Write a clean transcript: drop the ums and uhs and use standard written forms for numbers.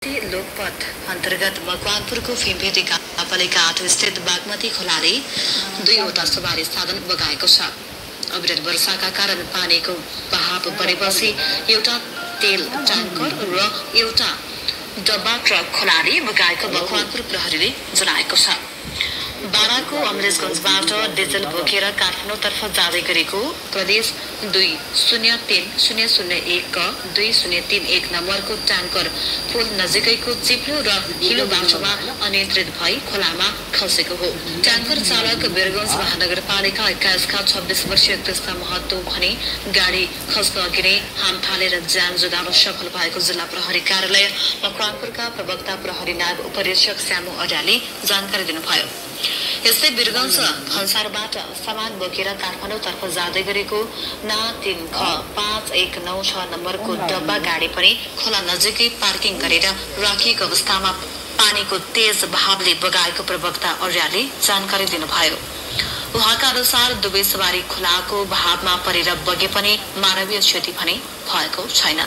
लोकपथ अन्तर्गत मकवानपुरको फिम्पेटी गाउँपालिका 8 स्थित बागमती खोलाले दुईवटा सवारी साधन बगाएको छ। अविरत वर्षाका कारण पानीको बहाव बढेपछि एउटा तेल ट्याङ्कर र एउटा डब्बा ट्रक खोलाले बगाएको मकवानपुर प्रहरीले जनाएको छ। बाराको अमरेशगञ्जबाट डिजल बोकेर काठमाडौँतर्फ जाँदै गरेको प्रदेश 203001 2031 नम्बरको ट्याङ्कर पुल नजिकैको चिप्लो र हिलो बाटोमा अनियन्त्रित भई खोलामा खसेको हो। ट्याङ्कर चालक वीरगञ्ज महानगरपालिका 21 का 26 वर्षीय कृष्ण महतो भने गाडी खस्न अघि नै हाम फालेर ज्यान जोगाउन सफल भएको जिल्ला प्रहरी कार्यालय मकवानपुरका प्रवक्ता प्रहरी नायब उपरीक्षक श्यामु अर्यालले जानकारी दिनुभयो। यस्तै वीरगञ्ज भन्सारबाट सामान बोकेर काठमाडौँतर्फ जाँदै गरेको ना 3 ख 5196 नम्बरको डब्बा गाडी पनि खोला नजिकै पार्किङ गरेर राखिएको अवस्थामा पानीको तेज बहावले बगाएको प्रवक्ता अर्यालले जानकारी दिनुभयो। उहाँका अनुसार दुवै सवारी खोलाको बहावमा परेर बगे पनि मानवीय क्षति भने भएको छैन।